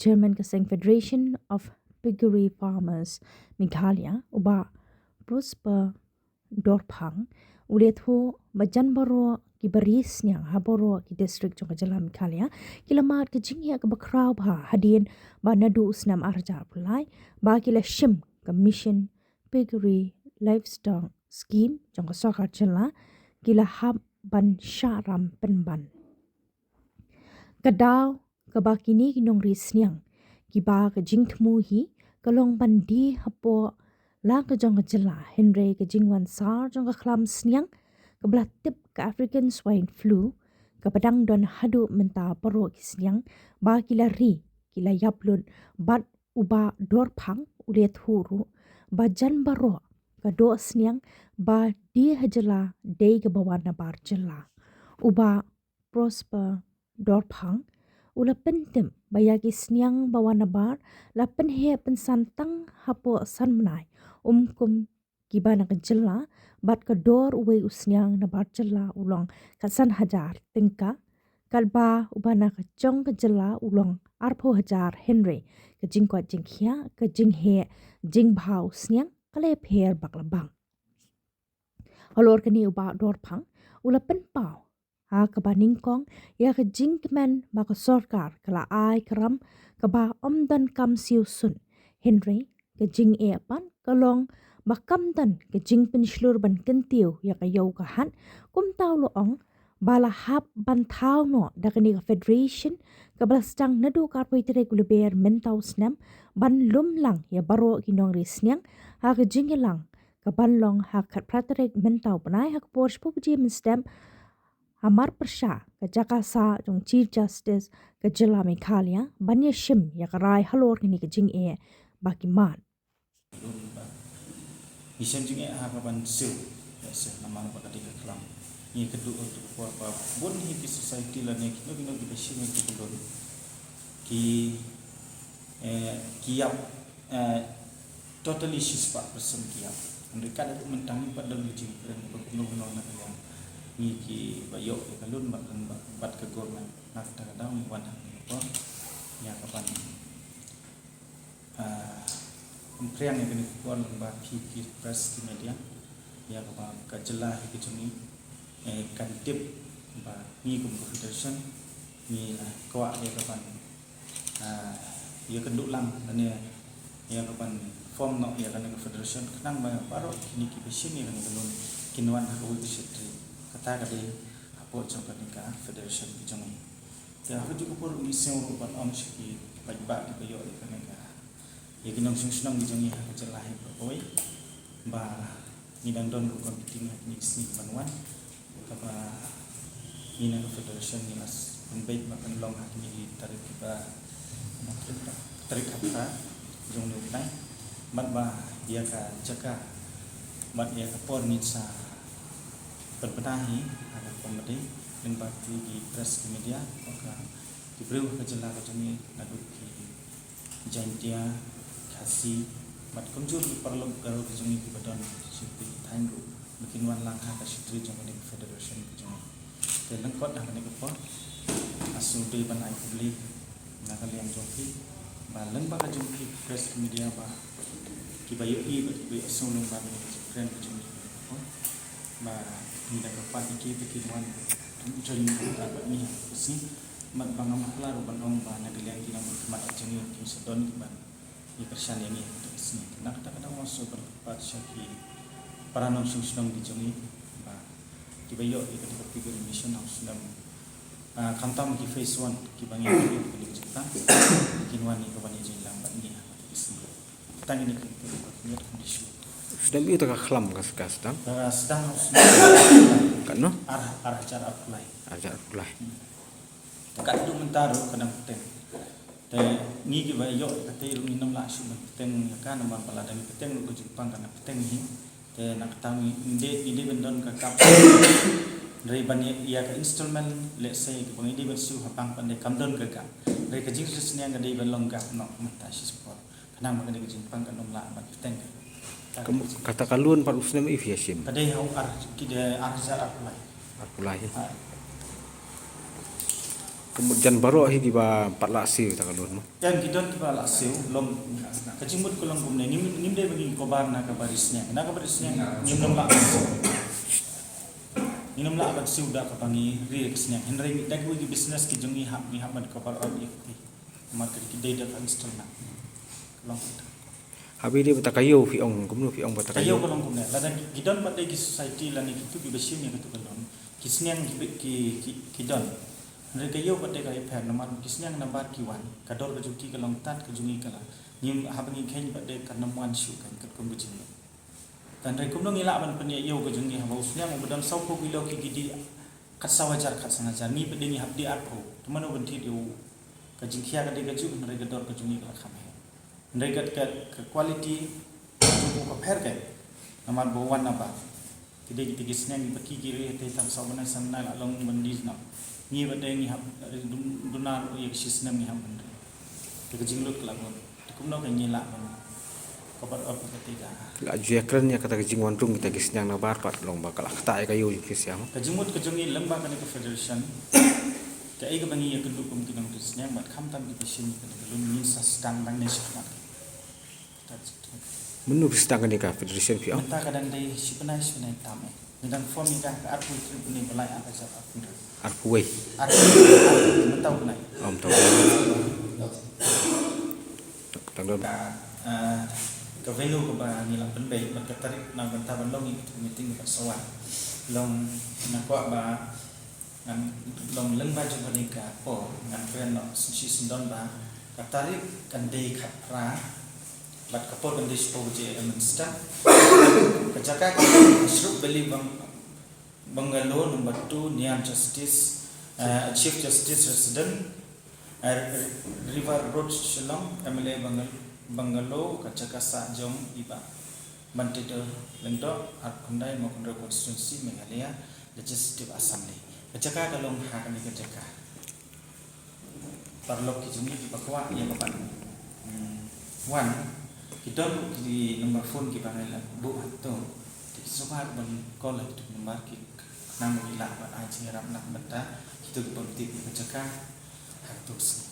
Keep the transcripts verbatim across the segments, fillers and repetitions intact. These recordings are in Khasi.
Chairman ka seng Federation of Piggery Farmers Meghalaya, u Bah Prosper Dorphang, u la ïathuh ba jan baroh kiba ri sniang ha baroh ki district jong ka jylla Meghalaya ki la mad ka jingeh kaba khraw bha hadien ba naduh u snem ar hajar arphew lai ba ki la shim ka Mission Piggery Livestock Scheme jong ka sorkar jylla, ki la hap ban shah ram pynban. Ka daw kaba kine ki nongri sniang kiba ka jingthmu hi ka long ban die hapoh la ka jong ka jylla, hynrei ka jingwan sar jong ka khlam sniang kaba la tip ka African Swine Flu kaba dang don haduh mynta, baroh ki sniang ba ki la ri ki la ïap lut bad u Bah Dorphang u la ïathuh ruh ba jan baroh ka doh sniang ba die ha jylla dei kaba wan nabar jylla. U Bah Prosper Dorphang u la pyntip ba ïa ki sniang ba wan nabar la pynheh pynsan tang hapoh san bnai, um kum kiba na ka jylla, bad ka dor uwei u sniang nabar jylla u long ka san hajar tyngka, katba uba na ka jong ka jylla u long arphew hajar, hynrei ka jingkoit jingkhiah, ka jingheh jingbha u sniang ka la ïapher bak la bang. Halor kane u Bah Dorphang u la pynpaw ha kaba nyngkong ïa ka jingkmen ba ka sorkar ka la ai ka ram kaba ym donkam siew sun, hynrei ka jingeh pat ka long ba kam don ka jingpynshlur ban kyntiew ïa ka ïew ka hat. Kumta u la ong ba la hap ban thaw noh da kane ka federation kaba la sdang naduh ka arphew tarik u Lber mynta u snem ban lum lang ïa baroh ki nongri sniang ha ka jingïalang kaban long ha ka khatphra tarik mynta u bnai ha ka por shiphew baje mynstep ha mar pyrshah ka jaka sah jong Chief Justice ka jylla Meghalaya ban ïashim ïa ka rai halor kane ka jingeh ba ki mad. Ngi shem jingeh ha kaban siew, ïa seh namar ba ka dei ka khlam. Ngi kynduh ha tu ka por ba bun hi ki society lane kino kino kiba shim ïa ki kyllon ki, eh, ki ïap, eh, totally shispah percent ki ïap. Hynrei ka dei mynta ngi pat don ki jingkren ba kumno kumno na ka liang ngi kiba ïoh ïa ka loan bad, bad, bad ka government. Na kata ka daw ngi wan ha kane ka por ïa kaban, ah, pynphriang ïa kane ka por lyngba phi ki press ki media ïa kaba ka jylla hi ka jong ngi, eh, kan tip ba ngi kum ka federation ngi la kwah ïa kaban, ah, ïa kynduh lang lane ïa kaban form noh ïa kane ka federation khnang ba baroh kine kiba shim ïa kane ka loan kin wan ha kawei ka shatri. Kata ka dei hapoh jong kane ka federation ka jong ngi. Te ha kajuh ka por ngi sngew ruh ban ong sha ki paidbah kiba ïoh ïa kane ka, ïa ki nongshong shnong ki jong ngi ha ka jylla hi baroh kawei ba ngi dang don ruh ka meeting ha kine ki sngi ban wan kaba ngi na ka federation ngi la pynbeit ba kan long ha kine ki tarik kiba, tarik hapta jong une u bnai bad ba ïa ka jaka bad ïa ka por ngin sa pynbna hi ha ka committee lyngba ki press ki media bad ka ki briew ha ka jylla ka jong ngi naduh ki Jaintia, Khasi bad kumjuh ki paralok Garo ki jong ngi kiba don sha ki thaiñ ruh ba kin wan lang ha ka shatri jong kane ka federation ka jong ngi. Te lyngkot ha kane ka por nga sngewdei ban ai khublei na ka liang jong phi ba lyngba ka jong phi press ki media ba kiba ïohi bad kiba ïohsngew lyngba kane ka jingkren ka jong ngi ba ngi da kyrpad ïa ki ba kin wan join bad ngi ha ka sngi. Bad ba ngam bakla ruh ban ong ba na ka liang ki nongmihkhmat ki jong ngi kim sa don kiban ïa kyrshan ïa ngi ha kata ka sngi. Na kata ka daw nga sngewbha ban kyrpad sha ki para nongshong shnong ki jong ngi ba kiba ïoh ïa kata ka piggery mission ha u snem, ah, khamtam ki phase one kiba ngi ïoh ïa kata ka jingpang, kin wan ïa kaban ïa jingïalang bad ngi ha kata ka sngi. Tang ïa kine ki, ki, ki, ki, ki, ki, Sdang ïa ka khlam ka, ka sdang? Ka sdang ha u snem katno? Ar, ar hajar arphew lai. Ar hajar arphew lai. Hmm. Katno mynta ruh ka dang bteng. Te ngi kiba ïoh ïa kata ruh ngim lah shuh ban bteng ïa ka namar ba lada ngi bteng ruh ka jingpang kan bteng hi. Te na kata ngi dei, ngi dei ban don ka gap. Hynrei ban ïa, ïa ka installment, let's say, kiba ngi dei ban siew ha bank pat de kam don ka gap. Hynrei ka jingri sniang ka dei ban long gap noh mynta shi spot. Khnang ba kane ka jingpang kan ym lah ban bteng. Ka, kata ka loan pat u snem ïa phi ïa shim? Ka dei ha u ar, ki dei ar hajar arphew lai. Arphew lai. Ha. Ka mut jan baroh hi kiba pat lah siew ïa ka loan mo. Jan ki don kiba lah siew, long ka jingmut ka long kumne, ngim, ngim dei ba ngi cover na kaba ri sniang. Na kaba ri sniang ngim lah ban siew. Ngim lah ban siew da kaba ngi ri ka sniang. Hynrei da kiwei ki business ki jong ngi hap, ngi hap ban cover up ïa ki. Namar ki dei da ka installment. Ka long kumta. Haba ïadei bad ka ïew phi ong, kumno phi ong bad ka ïew? Ka ïew ka long kumne. Lada ki don pat de ki society lane kitu kiba shim ïa katu ka loan, ki sniang ki, ki, ki, ki don. Hynrei ka ïew pat de ka ïapher namar ki sniang nabar ki wan, ka dor ka jong ki ka long tad, ka jong ngi ka la. Ngim, haba ngi kheiñ pat de kan ym wan shuh kan, katkum ka jingmut. Hynrei kumno ngi lah ban pynïaid ïew ka jong ngi, haba u sniang uba don sawphew kilo ki, ki dih kat saw hajar, kat san hajar, ngi pat de ngi hap dih arphew. Te mano ban thied ïa u? Ka jingkhia ka dei kajuh, hynrei ka dor ka jong ngi ka la kham heh. Hynrei ka, ka, ka quality ka pher ka. Namar ba wan nabar. Ki dei kita ki sniang kiba ki, ki ri te tang saw bnai san bnai la long ban dih noh. Ngi pat de ngi hap ri dun-, duna ruh ïa ka shi snem ngi hap ban ri. Te ka jinglut ka la bun. Te kumno ka ngi lah ban cover up ïa kata ka. La ju ïakren ïa kata ka jingwan rung kita ki sniang nabar pat long ba ka la ktah ïa ka ïew jong ki sniang. Ka jingmut ka jong ngi lyngba kane ka federation. Kaei kaba ngi ïakynduh kum ki nongtrei sniang bad khamtam kiba shim ïa kane ka loan ngin sa sdang nangne shakhmat. Mynno phi sdang kane ka federation phi ong? Mynta ka dang dei shi bnai, shi bnai tam eh. Ngi dang form ïa ka ha ka arphew tarik bnai ba lai, ar hajar arphew. Arphew wei. Arphew, arphew, mynta u bnai. Oh, mynta u bnai. Tang don. Ka, ah, ka venue kaba ngi la pynbeit bad ka tarik na bynta ban long ïa ka meeting kaba sa wan. Long nga kwah ba ngan long lyngba jong kane ka por, ngan kren noh shi shen don ba ka tarik kan dei khatphra bad ka por kan dei shiphew baje mynstep. Ka jaka ka Shrub Valley Bung-, Bungalow number two near Justice, eh, Chief Justice Resident, eh, River Road, Shillong, M L A Bungal-, Bungalow, ka jaka sah jong i Bah Banteidor Lyngdoh, Hukandai, Mawkynrew Constituency, Meghalaya Legislative Assembly. Ka jaka ka long ha kane ka jaka. Paralok ki jong ngi kiba kwah ïa ka ban, hmm, wan, ki don ki number phone kiba ngi la buh hato. Te ki sngewbha ban call ha kito ki number ki, khnang ba ngi lah ban ai jingïarap na ka bynta kito ki bym tip ïa ka jaka ha kato ka sngi.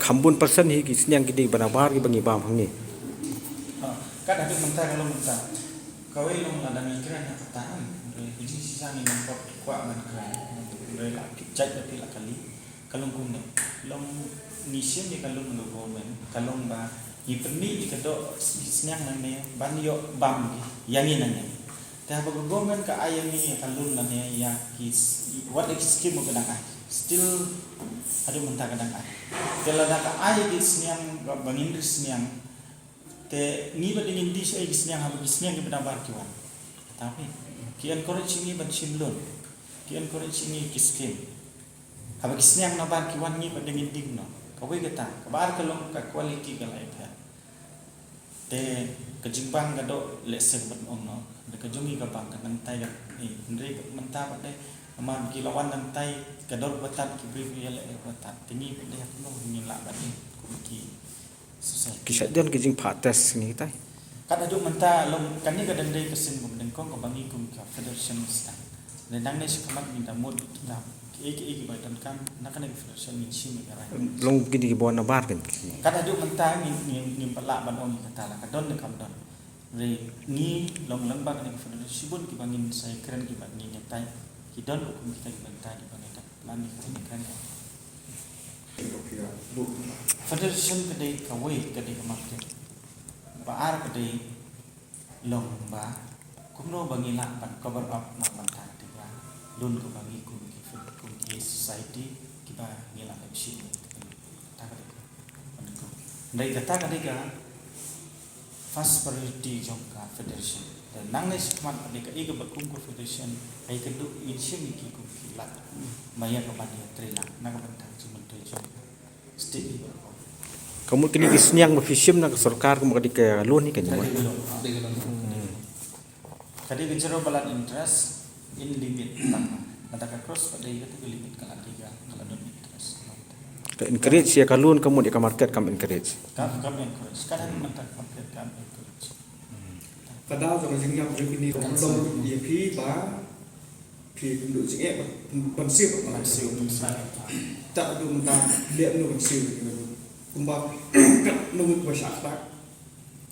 Kham bun percent hi ki sniang ki dei ba nabar kiba ngi bam hangne. Ah, kat haduh mynta ka long mynta. Kawei long lada ngi kren ha kata, hynrei ka jingshisha ngi nang pop kwah ban kren. Hynrei la ki jait ba phi la kali. Ka long kumne, long ngi shim ïa ka loan na ka government, ka long ba ngi pynmih ïa ka doh sniang nangne ban ïoh bam ïa ngi nangne. Te haba ka government ka ai ïa ngi ïa ka loan lane ïa ki s-, wat ïa ki scheme ba ka dang ai. Still haduh mynta ka dang ai. Te lada ka ai ïa ki sniang ba, ba ngin ri sniang. Te ngi pat ngin dih shuh ïa ki sniang haba ki sniang kiba nabar ki wan. Kata phi. Ki encourage ngi ban shim loan. Ki encourage ngi ki scheme. Haba ki sniang nabar ki wan ngi pat ngin dih noh. Kawei kata, kaba ar ka long ka quality ka la ïapher. Te ka jingbang ka doh lehse ban ong noh. Da ka jong ngi ka bang ka nangtai ka, eh, hynrei mynta pat de. Namar ki la wan nangtai ka dor ba tad ki briew ïaleh ba tad. Te ngi pat de ha kumno ngin lah ban kum ki Ki shait don ki jingphah test ngi tai. Kat haduh mynta long kane ka dang dei ka sien ba nyngkong kaba ngi kum ka federation ngi sdang. Nangne shakhmat ngin da mut kita kiei kiei kiba donkam na kane ka federation ngin shim ïa ka rai. Long kine kiba wan nabar kan. Kat haduh mynta ngin, ngin, ngim pat lah ban ong ïa kata la ka don ne kam don. Hynrei ngi long lyngba kane ka federation shibun kiba ngin sa ïakren kiba ngin ïatai. Ki don ruh kum kita kiba ngin tai kiba ngin da plan ïa kata ngin kren. Federation ka dei kawei, ka dei ka market. Ba ar ka dei long ba kumno ba ngi lah ban cover up na ka bynta ka dei ka loan kaba ngi kum ki fed-, kum ki society kiba ngi lah ban shim. Kata ka dei ka, hynrei kata ka dei ka first priority jong ka federation. Te nangne shakhmat ka dei kaei kaba kum ka federation, kaei ka dei ngin shim ïa ki kum ki lad. Ma ïa ka ban ïatrei lang na ka bynta ka jingmyntoi jong ka state. Ka mut kine ki sniang ba phi shim na ka sorkar ka mut ka dei ka loan hi ka, ka mut. Dei ka loan. Ka dei ka zero balance interest in limit tang. Lada ka cross pat de kata ka limit ka la dei ka, ka la don interest. Ka encourage ïa ka loan ka mut ïa ka market kam encourage. Kam, kam encourage. Ka dei mynta ka market kam encourage. Ka dei ka jingïap revenue ka long ïa phi ba Phi pynduh jingeh ban siew ban siew. Ta du mynta leh no ban siew. Kumba kat no ba shah ta.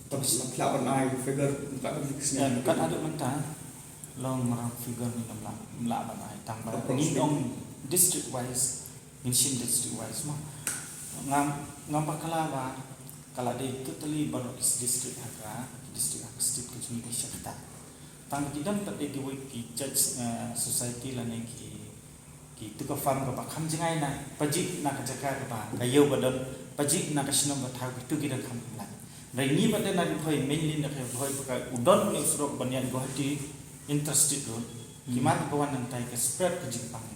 Ta pynlah ban ai figure ka da dik sien. Kat adu mynta long marang figure ni lam lam la ban ai tang ba ngin ong district wise, ngin shim district wise ma. Ngam ngam ba kala ba kala de totally baroh district ha ka district ha ka state ka jong ngi shah ta. Tang ki dang pat de ki wei ki church society lane ki ki tu ka farm ka ba kham jngai na pajik na ka jaka ka ba ka ïew ba don pajik na ka shnong ka thaw ki tu ki dang kham lai. Rai ngi ba de na ri thoi mainly na ka thoi ba ka u don ne u surok ban ïa Guwahati Inter-State Road. Ki mar ka wan nang tai ka spread ka jingpang.